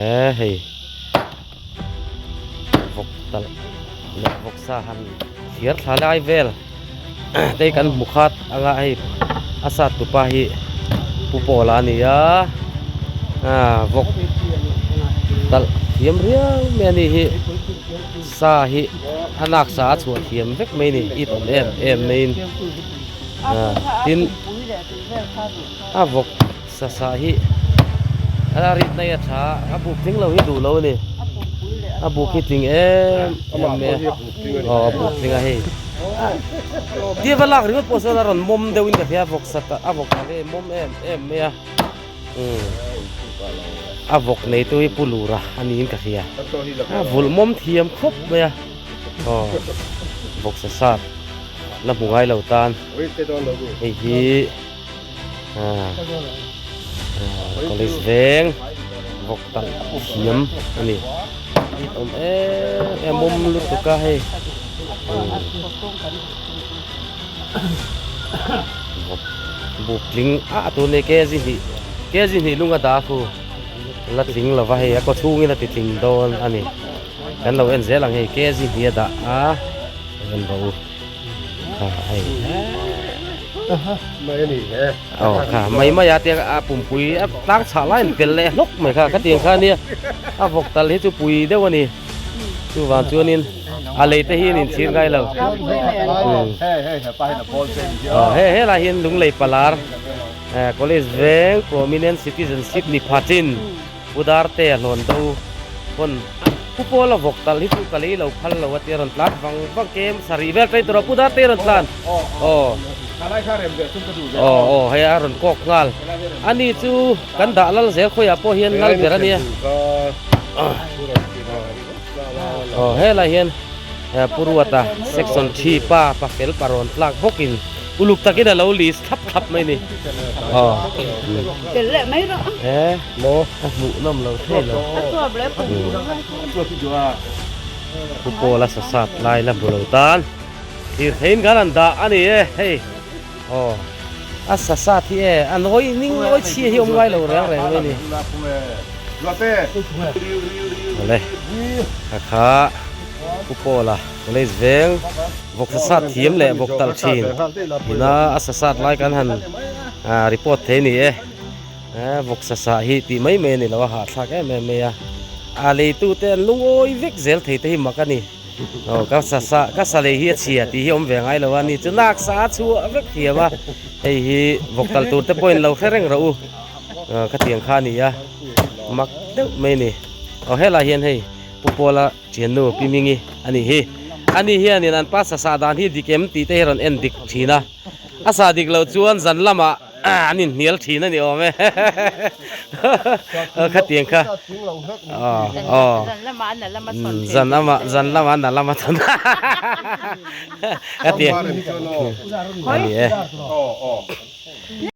He hei vawk talh leh vawk sa han thir thla lai vel te hi kan hmu khat anga hei a sat tupa hi pu pawla a ni a ah vawk talh thiam riau mai a ni hi sa hi a nak sa a chhuah thiam vek mai a ni it awm em em maiin ah tin a vawk. Sasa hi a rit na hi a tha a buk tling lo hi duh lo a ni a buk hi tling em em mai a aw a buk tling a hei tia va lak ringawt pawh sawn a rawn mawm deuh in ka hria a vawk sat a vawk ta ve mawm em em mai a umm a vawk nei tu hi pu lura a niin ka hria a vulh mawm thiam khawp mai a aw vawk sasa la hmu ngai lo tan hei hi. College veng vawk talh thiam a ni it awm em em awm lutuk a hei vawk buk tling ah tun hei kg hnih kg hnih lung a dah khu la tling lova hei a kaw chhungin a ti tling dawn a ni kan lo en zel ang hei kg hnih a dah a en rawh u. Aw kha mai mai a tia a pumpui a tlang chhah lai an pel leh hlawk mai kha khatiang kha ania a vawk tal hi chu pui deuh a ni chuvang chuanin a lei te hi an inchhir ngai lo aw he helai hian lunglei palar college veng prominent citizenship ni phatin. Pu Darte a hlawn do pawn Pu Paula vawk talh hi chu ka lei lo phal lo a tia rawn tlan vang vang kem sarih vel tlai tur a Pu Darte rawn tlan aw aw aw hei a rawn kawk nghal ani chu kan dah lal zel khawiah pawh hian lal ber a nia aw helai hian Pu Ruata section thi pa pa fel pa rawn tlak bawkin Uluk takin a lo list thlap thlap mai ni. Aw. Tel leh mai rawh. E maw a hmuh nawm lo thei lo. A chuap leh pum Pu Paula sa sat lai la hmu lo tan thir theiin kan han dah a ni e hei. Aw a sa sat hi e a nawi ning nawi chhia hi awm ngai lo reng reng mai ni. Awle kha kha Pu Paula College veng. Vawk sasat thiam leh vawk talh thin ina a sasat lai kan han report thei a ni e vawk sasa hi tih mai mai a ni lo a hahthlak em em mai a a leitu te an lungawi vek zel thei te hi mak a ni aw ka sasa ka sa lei hi a chhia tih hi awm ve ngai lo a ni chu nak sa a chhuah vek thiam a hei hi vawk talh tur te pawhin lo hre reng rawh u khatiang kha a ni a mak deuh mai a ni aw helai hian hei Pu Pawla Thiannu Pi Mingi a nih hi. Ani hianin an pa sasa dan hi dik em tih te hi rawn en dik thin a. A sa dik loh chuan zan lamah an inhnial thin a ni awm e. Khatiang kha. Aw aw. Zan lamah zan lamah na lama chhawn. Khatiang. A ni e.